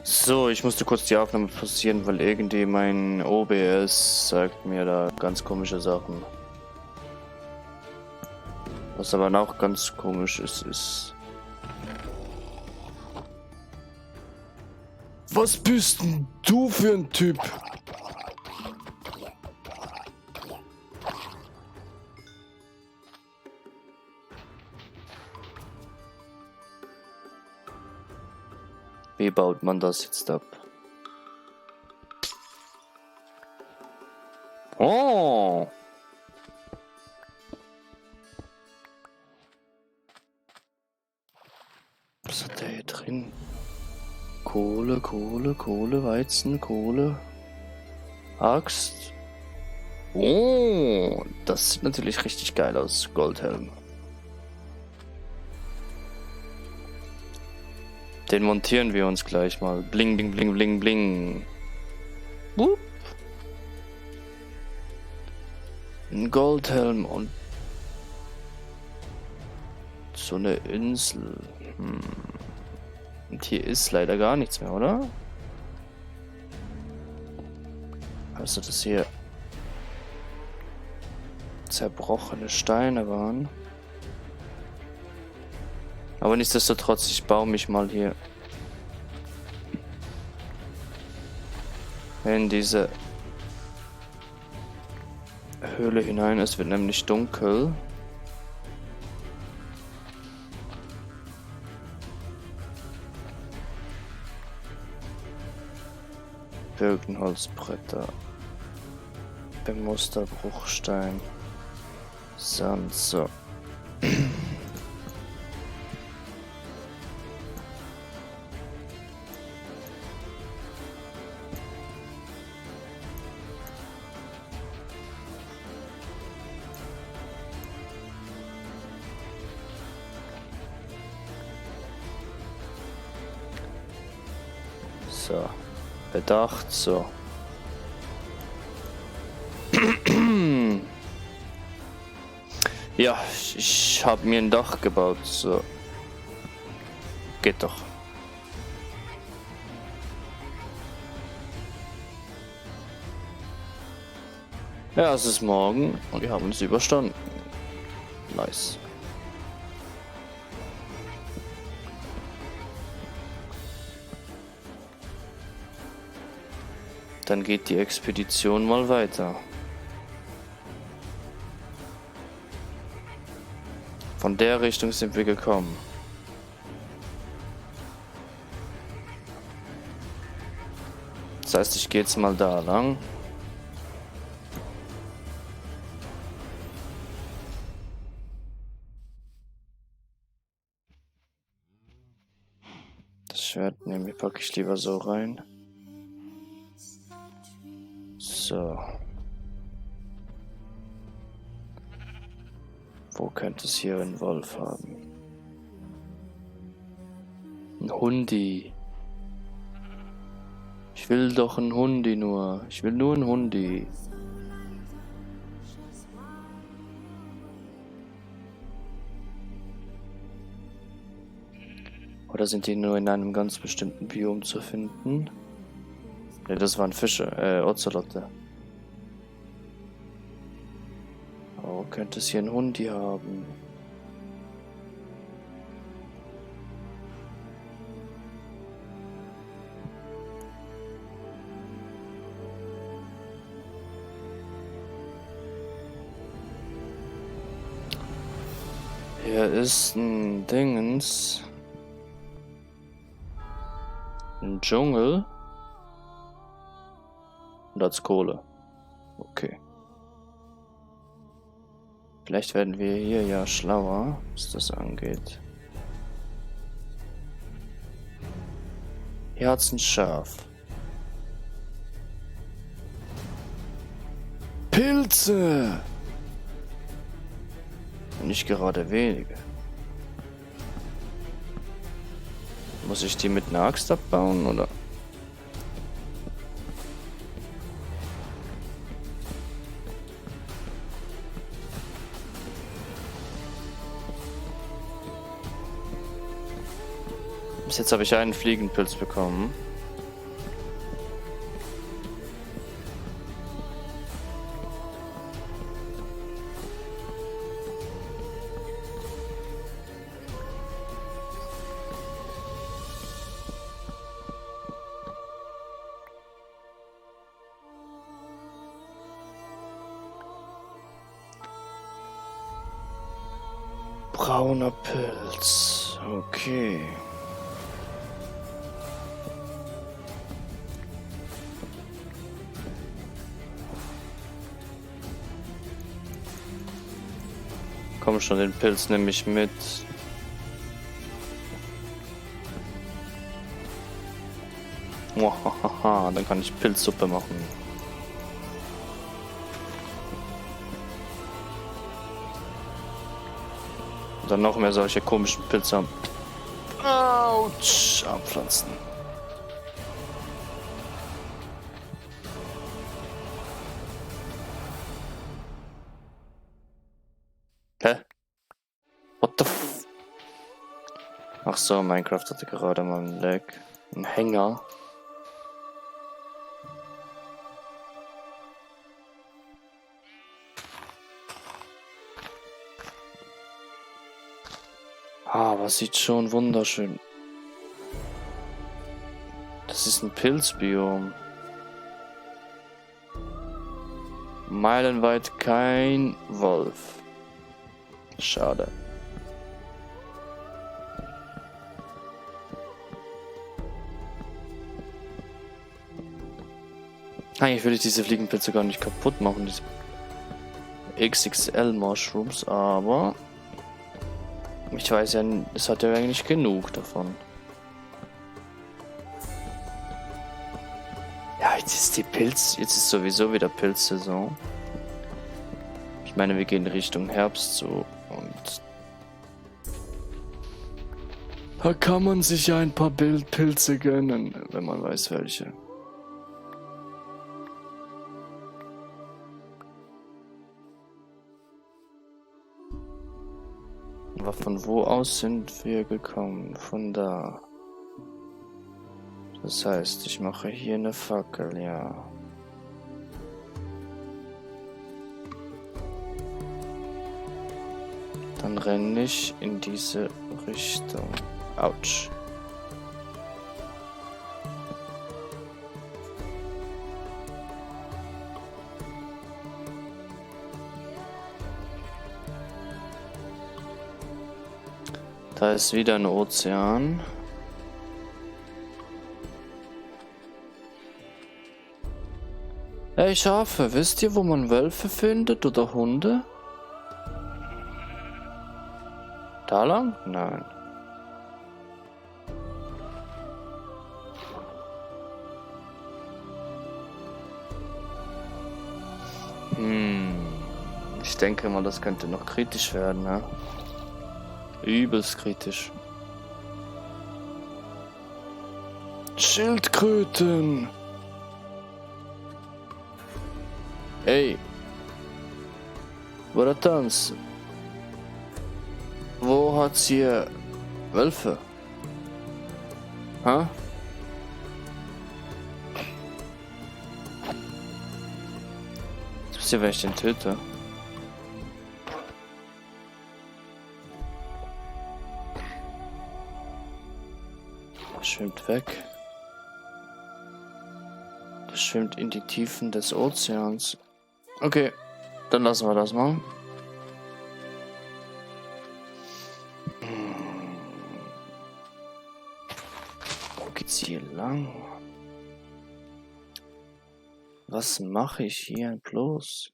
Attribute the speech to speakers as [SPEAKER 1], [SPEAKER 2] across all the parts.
[SPEAKER 1] So, ich musste kurz die Aufnahme pausieren, weil irgendwie mein OBS sagt mir da ganz komische Sachen. Was aber auch ganz komisch ist. Was bist denn du für ein Typ? Wie baut man das jetzt ab? Oh! Was hat der hier drin? Kohle, Weizen, Kohle. Axt. Oh, das sieht natürlich richtig geil aus, Goldhelm. Den montieren wir uns gleich mal. Bling, bling, bling, bling, bling. Wupp. Ein Goldhelm und so eine Insel. Und hier ist leider gar nichts mehr, oder? Also das hier zerbrochene Steine waren. Aber nichtsdestotrotz, ich baue mich mal hier in diese Höhle hinein. Es wird nämlich dunkel. Birkenholzbretter. Bemusterbruchstein. Sand, so. So, bedacht, so. Ja, ich habe mir ein Dach gebaut, so. Geht doch. Ja, es ist morgen und wir haben es überstanden. Nice. Dann geht die Expedition mal weiter. Von der Richtung sind wir gekommen. Das heißt, ich gehe jetzt mal da lang. Das Schwert packe ich lieber so rein. So. Wo könnte es hier einen Wolf haben? Ein Hundi. Ich will doch einen Hundi nur. Ich will nur einen Hundi. Oder sind die nur in einem ganz bestimmten Biom zu finden? Ne, das waren Fische, Ozelotte. Oh, könnte es hier einen Hundi haben? Hier ist ein Dingens. Ein Dschungel. Und als Kohle. Okay. Vielleicht werden wir hier ja schlauer, was das angeht. Hier hat's ein Schaf. Pilze! Und nicht gerade wenige. Muss ich die mit einer Axt abbauen, oder? Bis jetzt habe ich einen Fliegenpilz bekommen. Brauner Pilz. Okay. Komm schon, den Pilz nehme ich mit. Muahaha, dann kann ich Pilzsuppe machen. Und dann noch mehr solche komischen Pilze haben. Autsch, abpflanzen. Hä? What the f... Ach so, Minecraft hatte gerade mal einen Lag. Ein Hänger. Aber sieht schon wunderschön. Das ist ein Pilzbiom. Meilenweit kein Wolf. Schade. Eigentlich würde ich diese Fliegenpilze gar nicht kaputt machen, diese XXL Mushrooms, aber ich weiß ja, es hat ja eigentlich genug davon. Ja, jetzt ist sowieso wieder Pilzsaison. Ich meine, wir gehen Richtung Herbst so und da kann man sich ja ein paar Pilze gönnen, wenn man weiß welche. Aber von wo aus sind wir gekommen? Von da. Das heißt, ich mache hier eine Fackel, ja. Dann renne ich in diese Richtung. Autsch. Da ist wieder ein Ozean. Hey Schafe, wisst ihr, wo man Wölfe findet oder Hunde? Da lang? Nein. Ich denke mal, das könnte noch kritisch werden, ne? Übelst kritisch. Schildkröten! Ey! Bratans! Wo hat's hier Wölfe? Ha? Jetzt wisst ihr, wer ich den töte? Schwimmt weg. Das schwimmt in die Tiefen des Ozeans. Okay, dann lassen wir das mal. Wo geht's hier lang? Was mache ich hier bloß?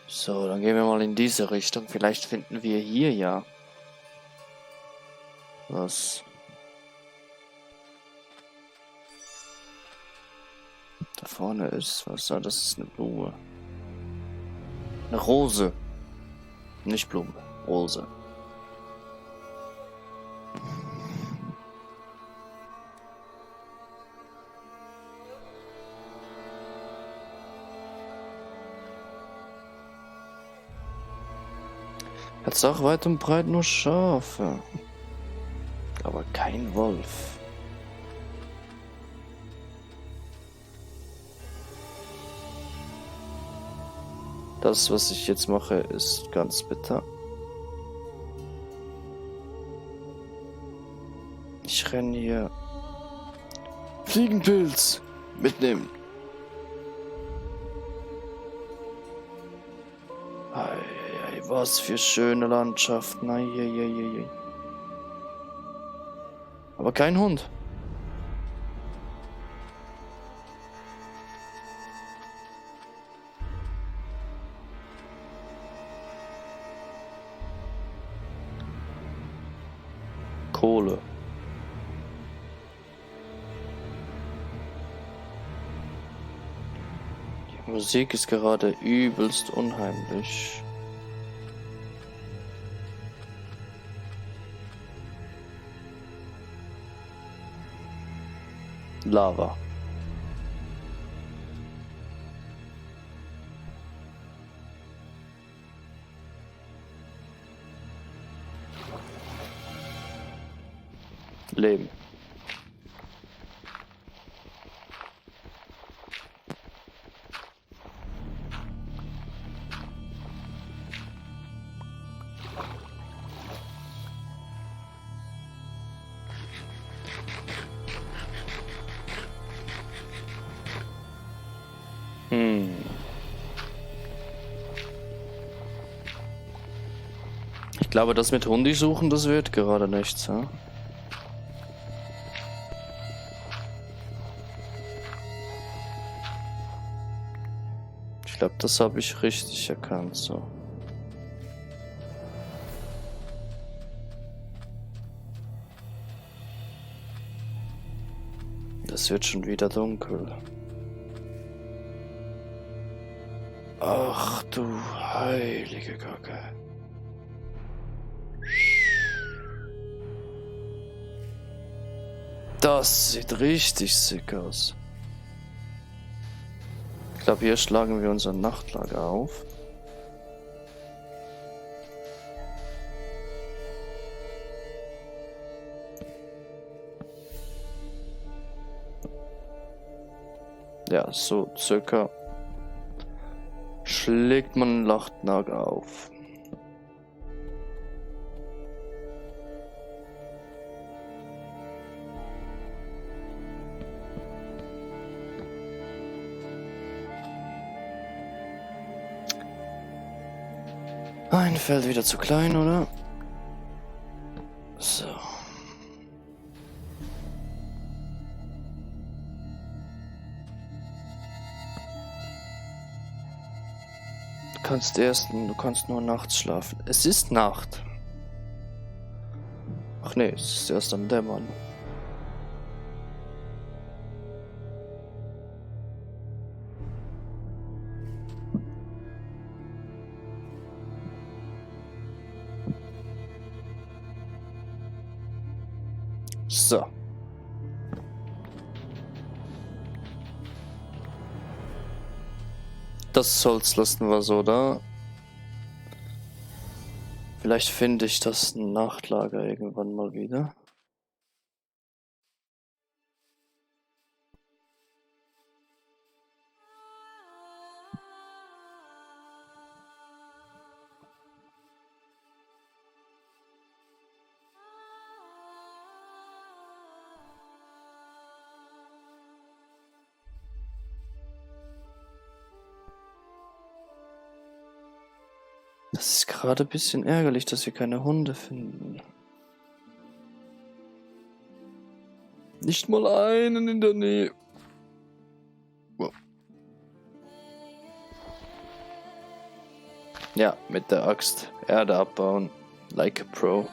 [SPEAKER 1] So, dann gehen wir mal in diese Richtung. Vielleicht finden wir hier ja was. Da vorne ist was. Ah, das ist eine Blume. Eine Rose. Nicht Blume. Rose. Hat's auch weit und breit nur Schafe. Aber kein Wolf. Das, was ich jetzt mache, ist ganz bitter. Ich renne hier. Fliegenpilz mitnehmen. Was für schöne Landschaften. Eieieiei. Aber kein Hund. Kohle. Die Musik ist gerade übelst unheimlich. Lava. Leben. Ich glaube, das mit Hundi suchen, das wird gerade nichts, ja? Ich glaube, das habe ich richtig erkannt, so. Das wird schon wieder dunkel. Ach du heilige Kacke. Das sieht richtig sick aus. Ich glaube, hier schlagen wir unser Nachtlager auf. Ja, so circa schlägt man ein Nachtlager auf. Ein Feld wieder zu klein, oder? So. Du kannst nur nachts schlafen. Es ist Nacht. Ach nee, es ist erst am Dämmern. So. Das Holz lassen wir so da. Vielleicht finde ich das Nachtlager irgendwann mal wieder. Das ist gerade ein bisschen ärgerlich, dass wir keine Hunde finden. Nicht mal einen in der Nähe. Wow. Ja, mit der Axt Erde abbauen. Like a Pro.